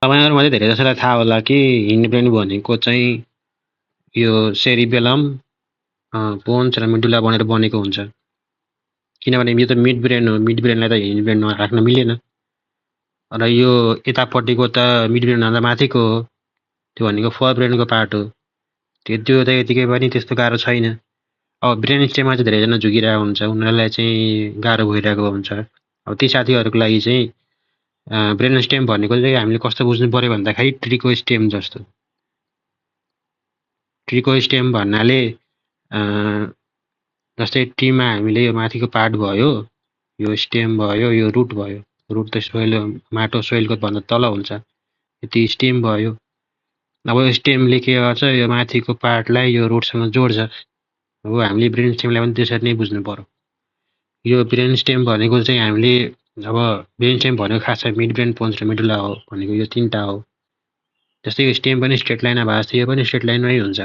तपाईँहरूमा चाहिँ धेरै जसोलाई थाहा होला कि हिन्ड ब्रेन भनेको चाहिँ यो सेरिबेलम, पोन्स र मेडुला बनेर बनेको हुन्छ। किनभने यो त मिड ब्रेन हो, मिड ब्रेनलाई त हिन्ड ब्रेनमा राख्न मिलेन। र यो यतापट्टिको त मिड ब्रेनभन्दा माथिको हो, त्यो भनेको फोर ब्रेनको पार्ट हो। त्यो त यतिकै पनि त्यस्तो गाह्रो छैन। अब ब्रेन स्टेममा चाहिँ धेरैजना झुकिरहेको हुन्छ, उनीहरूलाई चाहिँ गाह्रो भइरहेको हुन्छ। अब ती साथीहरूको लागि चाहिँ ब्रेन स्टेम भनेको चाहिँ हामीले कस्तो बुझ्नु पर्यो भन्दाखेरि ट्रीको स्टेम जस्तो। ट्रीको स्टेम भन्नाले जस्तै ट्रीमा हामीले यो माथिको पार्ट भयो, यो स्टेम भयो, यो रुट भयो। रुट त सोइल माटो सोइलको भन्दा तल हुन्छ, यति स्टेम भयो। अब यो स्टेमले के गर्छ, यो माथिको पार्टलाई यो रुटसँग जोड्छ। अब हामीले ब्रेन स्टेमलाई पनि त्यसरी नै बुझ्नु पर्यो। यो ब्रेन स्टेम भनेको चाहिँ हामीले अब ब्रेन स्टेम भनेको खास मिड ब्रेन, पोन्स र मेडुला हो भनेको यो तीनटा हो। जस्तै यो स्टेम पनि स्ट्रेट लाइनमा भएको छ, यो पनि स्ट्रेट लाइनमै हुन्छ।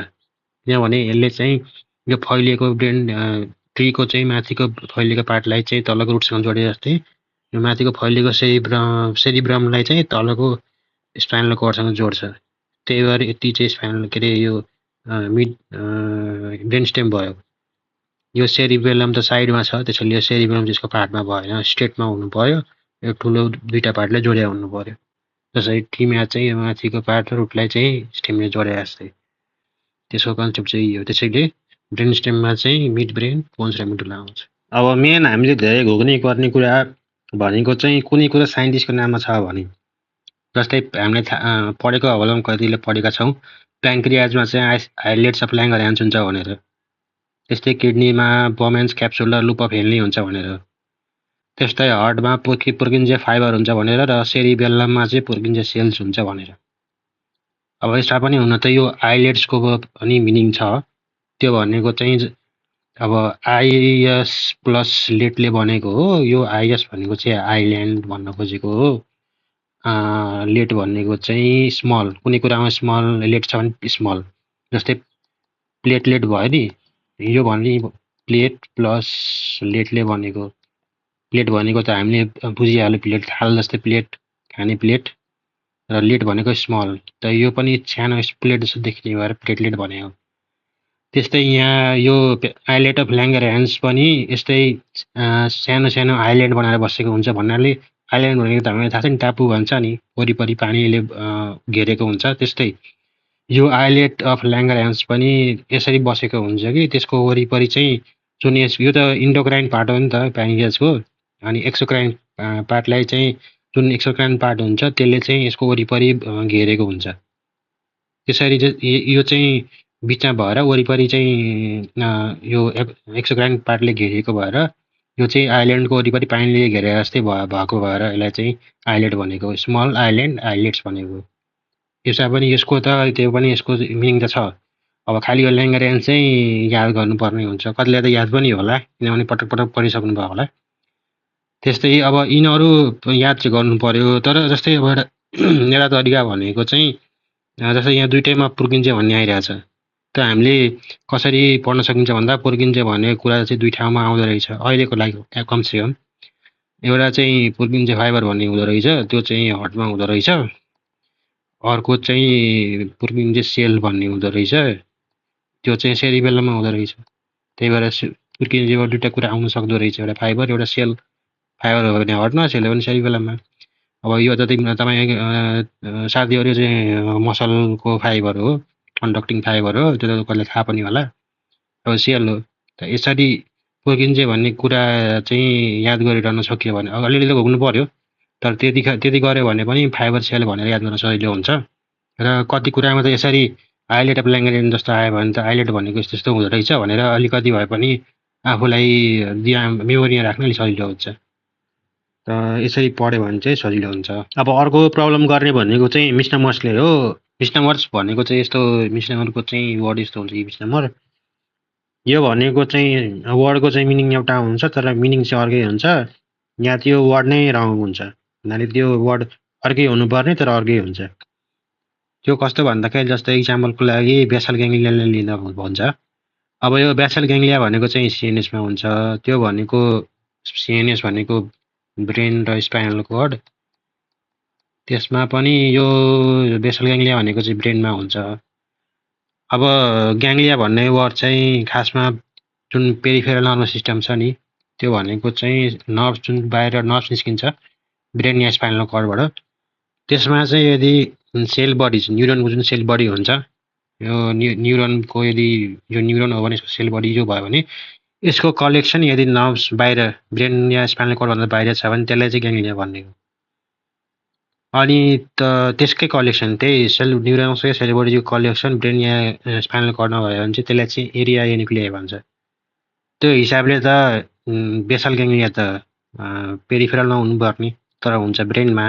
किनभने यसले चाहिँ यो फैलिएको ब्रेन ट्रीको चाहिँ माथिको फैलिएको पार्टलाई चाहिँ तलको रुटसँग जोडे जस्तै यो माथिको फैलिएको सेरिब्रमलाई चाहिँ तलको स्पाइनल कर्डसँग जोड्छ। त्यही भएर यति चाहिँ स्पाइनल के अरे यो मिड ब्रेन स्टेम भयो। यो सेरिबेलम त साइडमा छ, त्यसैले यो सेरिबेलम त्यसको पार्टमा भएन, स्ट्रेटमा हुनु पर्यो। यो ठुलो दुईटा पार्टलाई जोड्या हुनु पर्यो। जसरी ट्रीमा चाहिँ यो माथिको पार्ट र रुटलाई चाहिँ स्टेमले जोडे जस्तै। त्यसको कन्सेप्ट चाहिँ यो। त्यसैले ब्रेन स्टेममा चाहिँ मिड ब्रेन, पोन्स र मेडुला आउँछ। अब मेन हामीले धेरै घोक्ने गर्ने कुरा भनेको चाहिँ कुनै कुरा साइन्टिस्टको नाममा छ भने, जस्तै हामीले पढेको होला कतिले पढेका छौँ प्याङ्क्रियाजमा चाहिँ आइलेट्स अफ ल्याङ्गरह्यान्स हुन्छ भनेर। त्यस्तै किडनीमा बोमेन्स क्याप्सुल र लुप अफ हेनली हुन्छ भनेर। त्यस्तै हार्टमा पुर्किन्जे फाइबर हुन्छ भनेर र सेरिबेलममा चाहिँ पुर्किन्जे सेल्स हुन्छ भनेर। अब यसमा पनि हुन त यो आइलेट्सको पनि मिनिङ छ। त्यो भनेको चाहिँ अब आइएस प्लस लेटले बनेको हो। यो आइएस भनेको चाहिँ आइल्यान्ड भन्न खोजेको हो। लेट भनेको चाहिँ स्मल, कुनै कुरामा स्मल लेट छ भने स्मल। जस्तै प्लेटलेट भयो नि, यो भन्ने प्लेट प्लस लेटले बनेको। प्लेट भनेको त हामीले बुझिहाल्यो, प्लेट थाल जस्तै प्लेट, खाने प्लेट, र लेट भनेको स्मल। त यो पनि सानो प्लेट जस्तो देखिने भएर प्लेटलेट भनेको। त्यस्तै यहाँ यो आइलेट अफ ल्याङ्गरह्यान्स पनि यस्तै सानो सानो आइल्यान्ड बनाएर बसेको हुन्छ। भन्नाले आइल्यान्ड भनेको त हामीलाई थाहा छ नि, टापु भन्छ नि, वरिपरि पानीले घेरेको हुन्छ। त्यस्तै यो आइलेट अफ ल्याङ्गरह्यान्स पनि यसरी बसेको हुन्छ कि त्यसको वरिपरि चाहिँ जुन यो त इन्डोक्राइन पार्ट हो नि त प्याङ्क्रियाजको, अनि एक्सोक्राइन पार्टलाई चाहिँ जुन एक्सोक्राइन पार्ट हुन्छ त्यसले चाहिँ यसको वरिपरि घेरेको हुन्छ। त्यसरी यो चाहिँ बिचमा भएर वरिपरि चाहिँ यो एक्सोक्राइन पार्टले घेरिएको भएर यो चाहिँ आइल्यान्डको वरिपरि पानीले घेरेर जस्तै भएको भएर यसलाई चाहिँ आइलेट भनेको, स्मल आइल्यान्ड आइलेट्स भनेको। यसमा पनि यसको त त्यो पनि यसको मिनिङ त छ। अब खालि यो ल्याङ्गरह्यान्स चाहिँ याद गर्नुपर्ने हुन्छ, कतिलाई त याद पनि होला किनभने पटक पटक पढिसक्नु भयो होला। त्यस्तै अब यिनीहरू याद चाहिँ गर्नु पर्यो। तर जस्तै अब एउटा तरिका भनेको चाहिँ जस्तै यहाँ दुइटैमा पुर्किन्छ भन्ने आइरहेछ, त हामीले कसरी पढ्न सकिन्छ भन्दा पुर्किन्छ भन्ने कुरा चाहिँ दुई ठाउँमा आउँदो रहेछ अहिलेको लागि कमसेकम। एउटा चाहिँ पुर्किन्छ फाइबर भन्ने हुँदो रहेछ, त्यो चाहिँ हार्टमा हुँदो रहेछ। अर्को चाहिँ पुर्किन्छ सेल भन्ने हुँदो रहेछ, त्यो चाहिँ सेरिबेलममा हुँदो रहेछ। त्यही भएर पुर्किन्जेबाट दुईवटा कुरा आउन सक्दो रहेछ, एउटा फाइबर एउटा सेल। फाइबर हो भने हार्टमा, सेल हो भने सेरिबेलममा। अब यो त तपाईँ साथीहरू चाहिँ मसलको फाइबर हो, कन्डक्टिङ फाइबर हो, त्यो त कसैलाई थाहा पनि होला। अब सेल हो। त यसरी पुर्किन्छ भन्ने कुरा चाहिँ याद गरिरहन सकियो भने अलिअलि त घुम्नु पर्यो। तर त्यति गऱ्यो भने पनि फाइबर सेल भनेर याद गर्न सजिलो हुन्छ र कति कुरामा त यसरी आइलेट अफ ल्याङ्ग्वेज जस्तो आयो भने त आइलेट भनेको यस्तो हुँदो रहेछ भनेर अलिकति भए पनि आफूलाई मेमोरीमा राख्न अलिक सजिलो हुन्छ। यसरी पढ्यो भने चाहिँ सजिलो हुन्छ। अब अर्को प्रब्लम गर्ने भनेको चाहिँ मिसनमर्सले हो। मिसनमर्स भनेको चाहिँ यस्तो मिसनमरको चाहिँ वर्ड यस्तो हुन्छ कि मिसनमर यो भनेको चाहिँ वर्डको चाहिँ मिनिङ एउटा हुन्छ तर मिनिङ चाहिँ अर्कै हुन्छ। यहाँ त्यो वर्ड नै रङ हुन्छ हुनाले त्यो वर्ड अर्कै हुनुपर्ने तर अर्कै हुन्छ। त्यो कस्तो भन्दाखेरि जस्तै इक्जाम्पलको लागि बेसल ग्याङ्ग्लियाले लिँदा भन्छ। अब यो बेसल ग्याङ्ग्लिया भनेको चाहिँ सिएनएसमा हुन्छ। त्यो भनेको सिएनएस भनेको ब्रेन र स्पाइनल कर्ड। त्यसमा पनि यो बेसल ग्याङ्ग्लिया भनेको चाहिँ ब्रेनमा हुन्छ। अब ग्याङ्ग्लिया भन्ने वर्ड चाहिँ खासमा जुन पेरिफेरल नर्भस सिस्टम छ नि त्यो भनेको चाहिँ नर्भ जुन बाहिर नर्भ निस्किन्छ ब्रेन या स्पाइनल कर्डबाट त्यसमा चाहिँ यदि सेल बडी न्युरोनको जुन सेल बडी हुन्छ यो न्युरोनको यदि यो न्युरोन हो भने यसको सेल बडी जो भयो भने यसको कलेक्सन यदि नर्भ्स बाहिर ब्रेन या स्पाइनल कर्डभन्दा बाहिर छ भने त्यसलाई चाहिँ ग्याङ्ग्लिया भन्ने हो। अनि त्यसकै कलेक्सन त्यही सेल न्युरोन्सकै सेल बडीको कलेक्सन ब्रेन या स्पाइनल कर्डमा भयो भने चाहिँ त्यसलाई चाहिँ एरिया या न्युक्लिया भन्छ। त्यो हिसाबले त बेसल ग्याङ्ग्लिया त पेरिफेरलमा हुनुपर्ने तर हुन्छ ब्रेनमा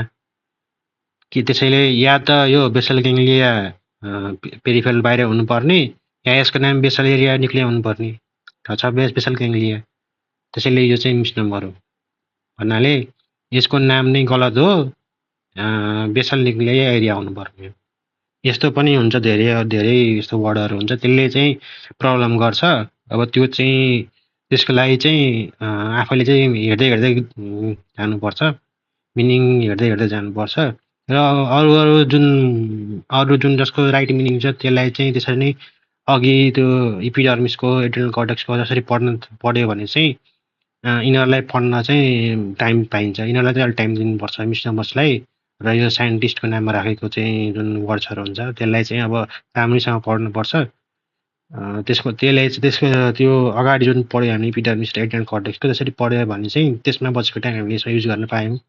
कि त्यसैले या त यो बेसल ग्याङ्ग्लिया पेरिफेरल बाहिर हुनुपर्ने या यसको नाम बेसल एरिया न्युक्लिया हुनुपर्ने छ बेसल ग्याङ्ग्लिया। त्यसैले यो चाहिँ मिसनम्बर हो भन्नाले यसको नाम नै गलत हो बेसल न्युक्लिया एरिया हुनुपर्ने। यस्तो पनि हुन्छ धेरै धेरै यस्तो वर्डहरू हुन्छ त्यसले चाहिँ प्रब्लम गर्छ। अब त्यो चाहिँ त्यसको लागि चाहिँ आफैले चाहिँ हेर्दै जानुपर्छ मिनिङ हेर्दै जानुपर्छ र अरू जुन जसको राइट मिनिङ छ त्यसलाई चाहिँ त्यसरी नै अघि त्यो इपिडर्मिसको एड्रिनल कर्टेक्सको जसरी पढ्यो भने चाहिँ यिनीहरूलाई पढ्न चाहिँ टाइम पाइन्छ। यिनीहरूलाई चाहिँ अलिक टाइम दिनुपर्छ मिसनमर्सलाई र यो साइन्टिस्टको नाममा राखेको चाहिँ जुन वर्ड्सहरू हुन्छ त्यसलाई चाहिँ अब राम्रैसँग पढ्नुपर्छ। त्यसको त्यो अगाडि जुन पढ्यो हामी इपिडर्मिस र एड्रिनल कर्टेक्सको त्यसरी पढ्यो भने चाहिँ त्यसमा बचेको टाइम हामीले यसमा युज गर्न पायौँ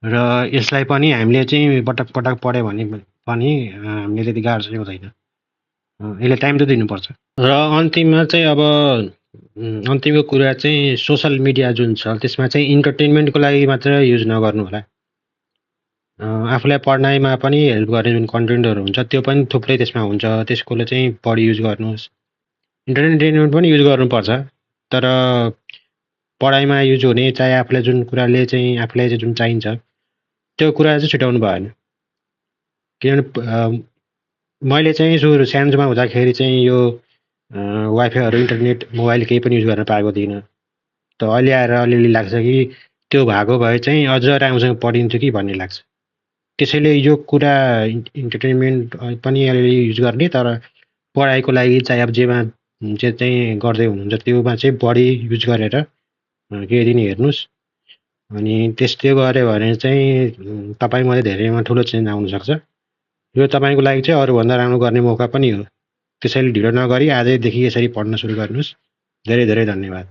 र यसलाई पनि हामीले चाहिँ पटक पढ्यो भने पनि हामीले त्यति गाह्रो चाहिँ हुँदैन। यसले टाइम त दिनुपर्छ। र अन्तिममा चाहिँ अब अन्तिमको कुरा चाहिँ सोसल मिडिया जुन छ त्यसमा चाहिँ इन्टरटेनमेन्टको लागि मात्र युज नगर्नु होला। आफूलाई पढ्नाइमा पनि हेल्प गर्ने जुन कन्टेन्टहरू हुन्छ त्यो पनि थुप्रै त्यसमा हुन्छ त्यसकोले चाहिँ बढी युज गर्नुहोस्। इन्टरटेनमेन्ट पनि युज गर्नुपर्छ तर पढाइमा युज हुने चाहे आफूलाई जुन कुराले चाहिँ आफूलाई चाहिँ जुन चाहिन्छ त्यो कुरा चाहिँ छुट्याउनु भएन। किनभने मैले चाहिँ सानोमा हुँदाखेरि चाहिँ यो वाइफाईहरू इन्टरनेट मोबाइल केही पनि युज गर्न पाएको थिइनँ। त अहिले आएर अलिअलि लाग्छ कि त्यो भएको भए चाहिँ अझ राम्रोसँग पढिन्थ्यो कि भन्ने लाग्छ। त्यसैले यो कुरा इन्टरटेनमेन्ट पनि अलिअलि युज गर्ने तर पढाइको लागि चाहे अब जेमा चाहिँ गर्दै हुनुहुन्छ त्योमा चाहिँ बढी युज गरेर केही दिन हेर्नुहोस्। अनि त्यो गऱ्यो भने चाहिँ तपाईँमध्ये धेरैमा ठुलो चेन्ज आउनसक्छ। यो तपाईँको लागि चाहिँ अरूभन्दा राम्रो गर्ने मौका पनि हो। त्यसैले ढिलो नगरी आजैदेखि यसरी पढ्न सुरु गर्नुहोस्। धेरै धेरै धन्यवाद।